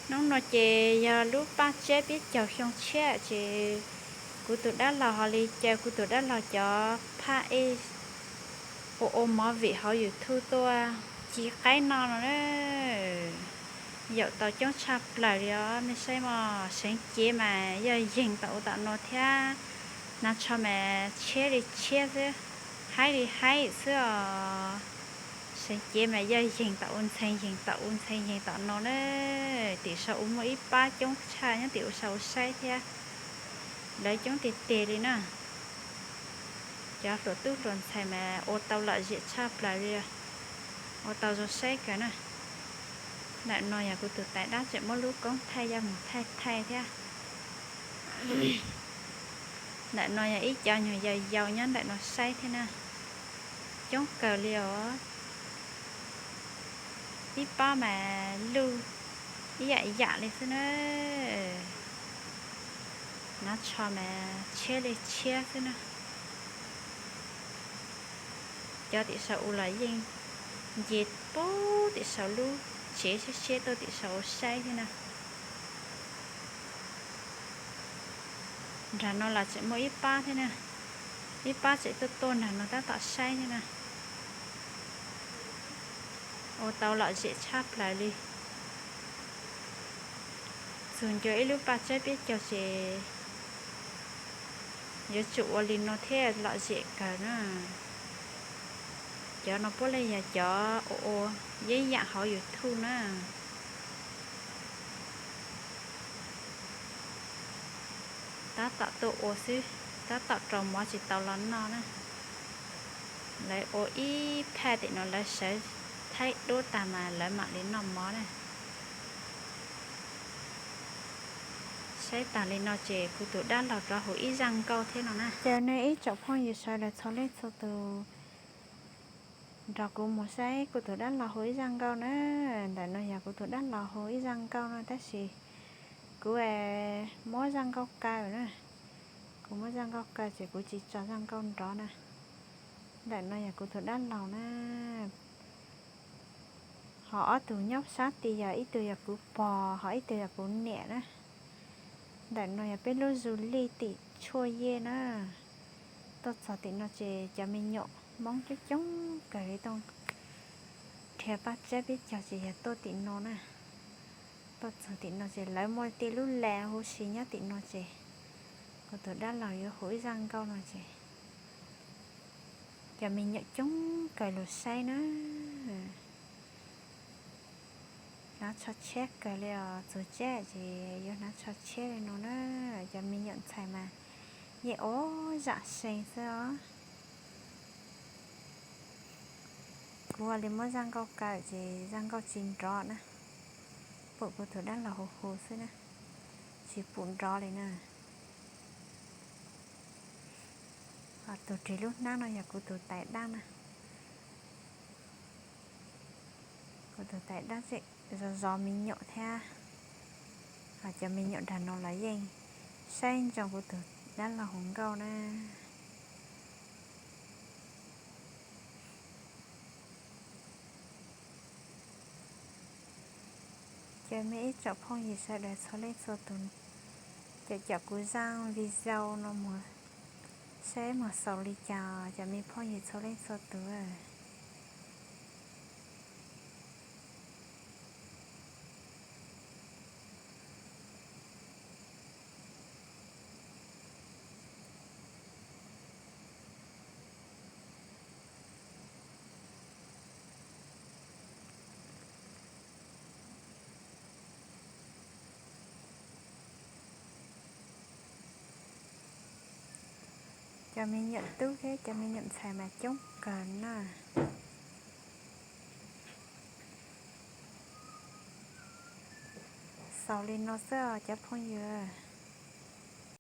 Hnub no ces yog lub paj tsab peb caug xyoo tshiab ces kuv tus dab laug ho li caw kuv tus dab laug cov phaj ej ua ua movie hauv YouTube tuaj ci qaib no no na. Yaum tau coob tshaj plaws li os, nej saib mog, seev cev mas yog yeeg tom ub tom no thiab. Hnav tsho mas tshiab li tshiab xwb, haib li haib xwb os. Seev cev mas yog yeeg tom ub ntxhee yeeg tom ub ntxhee yeeg tom no na. Tim sau ub muaj ib pab coob tshaj nyob tim ub sau ub saib thiab, lawv coob tiag tiag li na. Cov hluas tub hluas ntxhais mas ua tau lom zem tshaj plaws li, ua tau zoo saib kawg na. Ntawm no yog kuv tus tais dab tseem muab lub koob thaij yaj mus thaij thaij thiab. Ntawm no yog ib co nyuag yau yau nyob ntawm no saib thiab na. Coob kawg li os. Ib pab mas luj ib yam yam li xwb na. Hnav tsho mas tshiab li tshiab xwb na. Cov tim sau ub los yeej nce puag tim sau lub tsev siab siab tuaj tim sau ub saib thiab na. Nram no los tseem muaj ib pab thiab na, ib pab tseem tuaj tuaj nram no tab tom saib thiab na. Ua tau lom zem tshaj plaws li. Txug nco ib lub paj tsab peb caug ces yuav tsum ua li no thiaj lom zem kawg na. Cov no puav leej yog cov ua ua yeeb yam hauv YouTube na. Tab tom tuaj ua xwb, tab tom rau mov tsis tau los noj na. Lawv ua ib phaj tim no lawv sawv thaij duab tag mas lawv mam li noj mov na. Saib tag li no ces kuv tus dab laug rov hu ib zaj nkauj thiab no na. Caw nej ib tsoom phooj ywg sawv daws txhua leej txhua tus nrog kuv mus saib kuv tus dab laug hu ib zaj nkauj na. Ntawm no yog kuv tus dab laug hu ib zaj nkauj no tab sis kuv muab zaj nkauj kaw na. Kuv muab zaj nkauj kaw ces kuv tsis tso zaj nkauj nrov na. Ntawm no yog kuv tus dab laug na. Ho ob tug nyob sab tid yog ib tug yog kuv pog, ho ib tug yog kuv niam na. Ntawm no yog peb lub zug lij tim tshuaj yej na. Tuaj txog tim no ces cov me nyuam Hmoob coob coob kawg li tuaj dhia paj tsab peb caug ces yog tuaj tim no na. Tuaj txog tim no ces lawv muaj tej lub las huv si nyob tim no ces kuv tus dab laug yuav hu ib zaj nkauj no ces cov me nyuam coob kawg lug saib na. Hnav tsho tshiab kawg li os, txug tsab ces yuav hnav tsho tshiab li no na. Cov me nyuam ntxhais mas yeej ua zam see xwb os. Kuv ua li muab zaj nkauj kaw ces zaj nkauj tsis nrov na, pum kuv tus dab laug hu hu xwb na, tsis pum nrov li na. Ho tus ris lub hnab no yog kuv tus tais dab na. Kuv tus tais dab zej zov zov me nyuam thiab. Ho cov me nyuam nram no los yeej saib ntsoov kuv tus dab laug hu nkauj na. Ces mej ib tsoom phooj ywg sawv daws txhua leej txhua tus, caum caum kuv zaj video no mus saib mus xaus li cas, cov me phooj ywg txhua leej txhua tus. Cov me nyuam tub thiab cov me nyuam ntxhais mas coob kawg na. Xaus li no xwb os cov phooj ywg.